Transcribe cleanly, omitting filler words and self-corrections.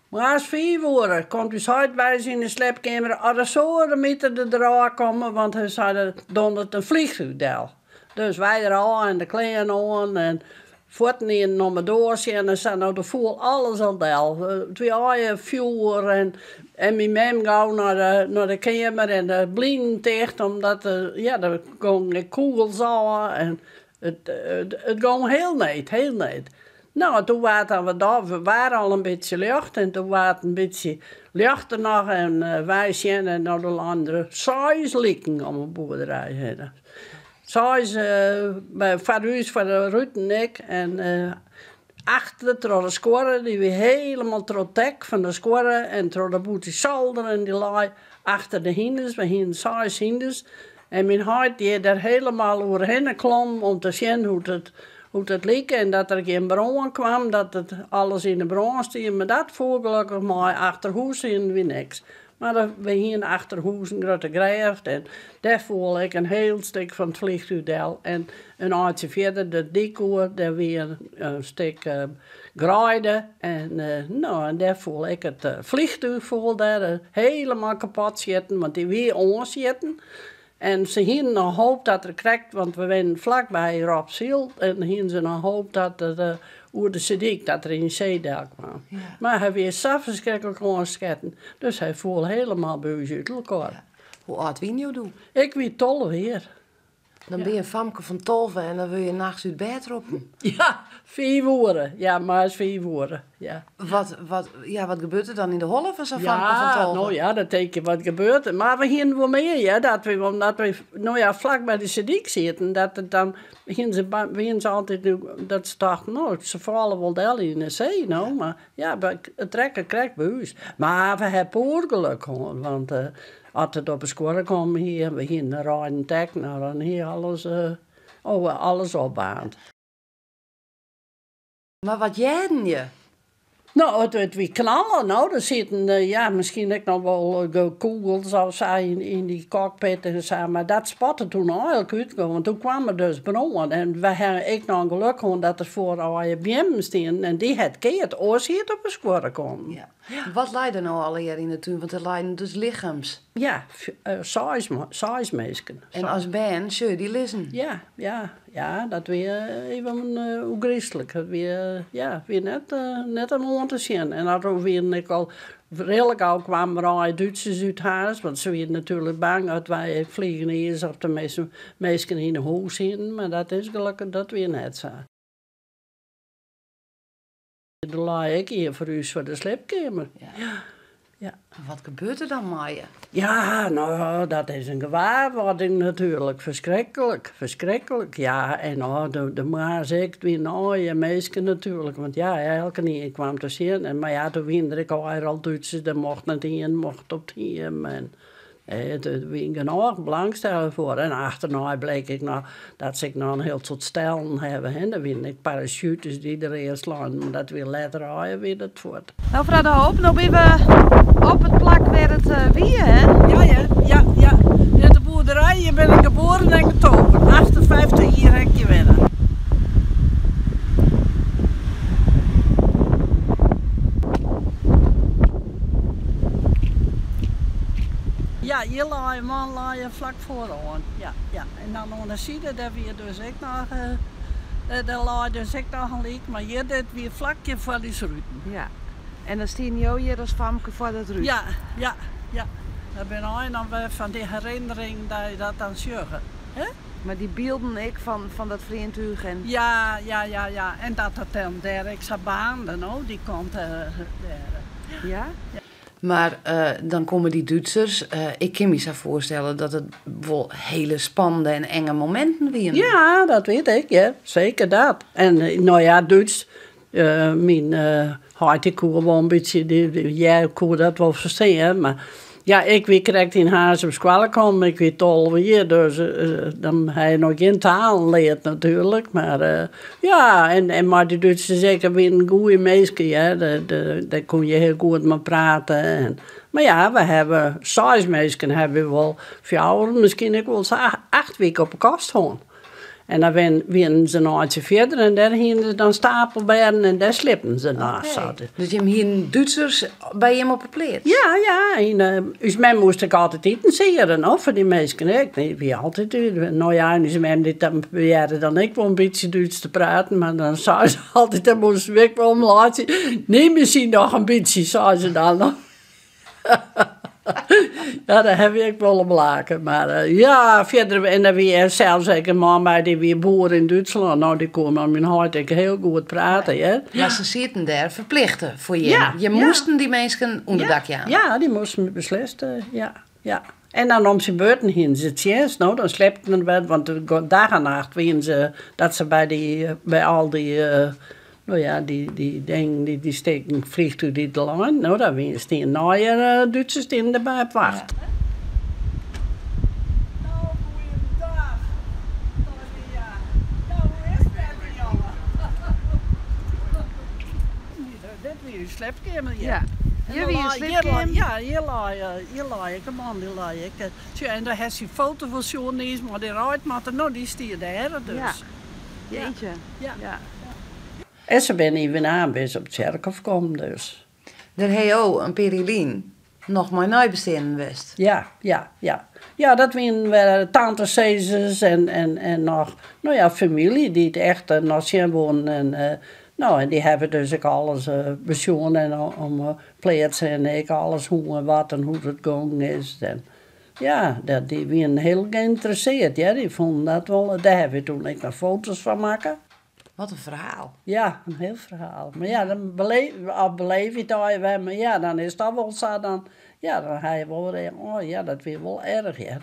Moarns fiif oere komt ús heit by ús yn de sliepkeamer as de soademiter der derôf komme, want hy sei der dondert in vliegtuig del. Dus wy derôf en de klean oan en fuorten ienen om 'e doar sjen en sa. No, der foel alles al del. It wie allegear fjoer en en myn mem gau nei de nei de keamer en de blinen ticht omdat ja, der gongen ek kûgels ôf en It gong hiel need, hiel need. No, en toen waard dan wat dôf, it waar al in bytsje ljocht en toen waard it in bytsje ljochter noch en wy sjen en no der leinen der seis liken om 'e boerderij hinne. Seis foar ús, foar de ruten ek en achter troch de skuorre, dy wie helemaal troch it tek fan de skuorre en troch de bûtensolder en dy lei achter de hynders. We hienen seis hynders en myn heit dy is der helemaal oerhinne klommen om te sjen hoe't it, hoe't it like en dat der gjin brân kwam, dat it alles yn 'e brân stie. Mar dat foel gelokkich mei, achter hûs hienen wy niks. Mar we hienen achter hûs in grutte grêft en dêr foel ek in hiel stik fan it vliegtuig del. En in eintsje fierder de dyk oer, dêr wie in stik greide en no en dêr foel ek it vliegtuig foel dêr helemaal kapot sjitten, want dy wie oansjitten. En se hienen noch hoop dat er krekt, want we wennen flakby Robsyl, en hienen se noch hoop dat er oer de seedyk, dat er yn de see del kwam. Mar hy wie sa ferskriklik oansketten, dus hy foel helemaal by ús út elkoar. Hoe âld wiene jo doe? Ik wie 12 jier. Dan bin je in famke fan 12 en dan wurde je nachts út bêd roppen. Ja, fiif oere. Ja, moarns fiif oere. Ja. Wat, wat, ja, wat gebeurt der dan yn de holle fan sa'n famke fan Ja, 12? no ja, dan tink je, wat gebeurt der? Mar we hienen wol mear, hear, dat we, omdat we, no ja, flak by de seedyk sieten, dat it dan, hienen se, wienen se altyd, dat se tochten, no, se falle wol del yn de see, no. Mar ja, it rekke krekt by ús. Mar we ha poergeluk hân, want as it op 'e skuorre kommen hie, we hienen in reiden tek, no dan hie alles, oh, alles opbaarnd. Mar wat hearden je? No, it wie knallen, no. Der sieten, ja, miskien ek noch wol kûgels of sa yn dy cockpit en sa, mar dat spatte toen eigenlik út, want toen kwam der dus brân. En wy ha ek noch geluk hân dat der foar allegear beammen stienen en dy hat keard, oars hie it op 'e skuorre kommen. Ja. Wat lei der no allegear yn 'e tún? Want der leinen dus lichems. Ja, seis minsken. En as bern sjoch je dy lizzen? Ja, ja, ja, dat wie even ôfgryslik. Dat wie, ja, wie net, net om oan te sjen. En dat wienen ek al rillik gau kwamen der allegear Dútsers út Harns, want se wienen natuerlik bang dat wy fleaners of teminsten minsken yn 'e hûs hienen, mar dat is gelokkich, dat wie net sa. Der lei ek ien foar ús foar de sliepkeamer. Ja. Ja. Wat gebeurt der dan mei je? Ja, no, dat is in gewaarwording natuerlik. Ferskriklik, ferskriklik. Ja, en no, de moarns ek, it wienen allegear minsken natuerlik. Want ja, elkenien kwam te sjen. En, mar ja, doe wienen der ek allegear al Dútsers, der mocht net ien mocht op it hiem. En Der wie genôch belangstelling foar. En achternei bleek ek noch dat se ek noch in hiel soad stellen hawwe. Hè. Der wienen ek parachutes dy't der earst leinen, mar dat wie letter allegear wie dat fuort. No frou De Hoop, no binne we op it plak wêr it wie, hè? Ja hear, ja, ja. Yn de boerderij, hjir bin ik geboren en getogen. 58 jier ha ik hjir wenne. Ja, hjir lei in man lei flak foaroan. Ja, ja. En dan oan de side, dêr wie dus ek noch, dêr lei dus ek noch in lyk, mar hjir, dit wie flak hjir foar ús ruten. Ja. En dan stienen jo hjir as famke foar dat rút? Ja, ja, ja. Dat binne allegear noch wer fan dy herinneringen dat je dat dan sjogge, hè? Mar dy bylden ek fan dat fleantúch en. Ja, ja, ja, ja. En dat it dan dêr ek sa baarnde, no, dy kant dêr. Ja? Mar dan komme dy Dútsers. Ik kin my sa foarstelle dat it wol hiele spannende en enge mominten wienen. Ja, dat wit ik, ja. Seker dat. En no ja, Dútsk, myn heit dy koe wol in bytsje, dy koe dat wol ferstean, mar ja, ik wie krekt yn Harns op skoalle kommen, ik wie 12 jier, dus dan ha je noch gjin talen leard natuerlik, mar ja, en mei dy Dútsers ek, dat wienen goede minsken hear, dêr koene je hiel goed mei prate en, mar ja, we hawwe seis minsken hawwe we wol fjouwer, miskien ek wol acht wike op 'e kost hân. En dan wienen se in eintsje fierder en dêr hienen se dan stapelbêden en dêr sliepten se nachts. Oké. Dus jim hienen Dútsers by jim op 'e pleats? Ja, ja. En ús mem moast ek altyd iten searen, no, foar dy minsken ek. Dy wie altyd, no ja, en ús mem dy probearre dan ek wol in bytsje Dútsk te praten, mar dan sei se altyd, dan moasten we ek wol om laitsje, Nehmen Sie noch ein bisschen, sei se dan. Ja, dêr ha we ek wol om lake. Mar ja, fierder, en der wie sels ek in man by, dy wie boer yn Dútslân. No, dy koe mei myn heit ek hiel goed prate, hear. Mar se sieten dêr ferplichte foar jim. Ja, Jim ja. moasten dy minsken ûnderdak jaan. Ja, dy moasten beslist, ja, ja. En dan om syn beurten hienen se tsjinst, no, dan slepten se wer, want dag en nacht wienen se dat se by dy, by al dy, no ja, dy, dy dingen, dy, dy stikken vliegtuig dy't der leinen, no, daar wienen, stienen allegear Dútsers stienen derby op wacht. No, goeiedag. Ja, hoe is it met dy, jonge? Dit wie ús sliepkeamer hjir. Ja. Hjir wie in sliepkeamer? Ja, hjir lei, hjir lei ek in man, dy lei ek. Tsja, en dêr hast syn foto wol sjoen niis, mar dy reidmatte, no, dy stie dêr dus. Ja. Jeetje. Ja. Ja. En se binne yn Winaam binne se op tsjerkhôf kommen dus. Dêr ha jo in pear jier lyn noch mei neibesteanden west. Ja, ja, ja. Ja, dat wienen wer tantesizzers en, en, en noch, no ja, famylje dy't echt noch sjen woenen. En, no, en dy hawwe dus ek alles besjoen en om pleatsen en ek alles hoe en wat en hoe't it gongen is. En ja, dat, dy wienen hiel geïnteresseerd, hear. Dy fûnen dat wol, dêr hawwe we toen ek noch foto's fan makke. Wat in ferhaal. Ja, in hiel ferhaal. Mar ja, dan beleef, of beleef je it allegear wer, mar ja, dan is it toch wol sa, dan, ja, dan ha je wol wer, oh ja, dat wie wol erch, hear.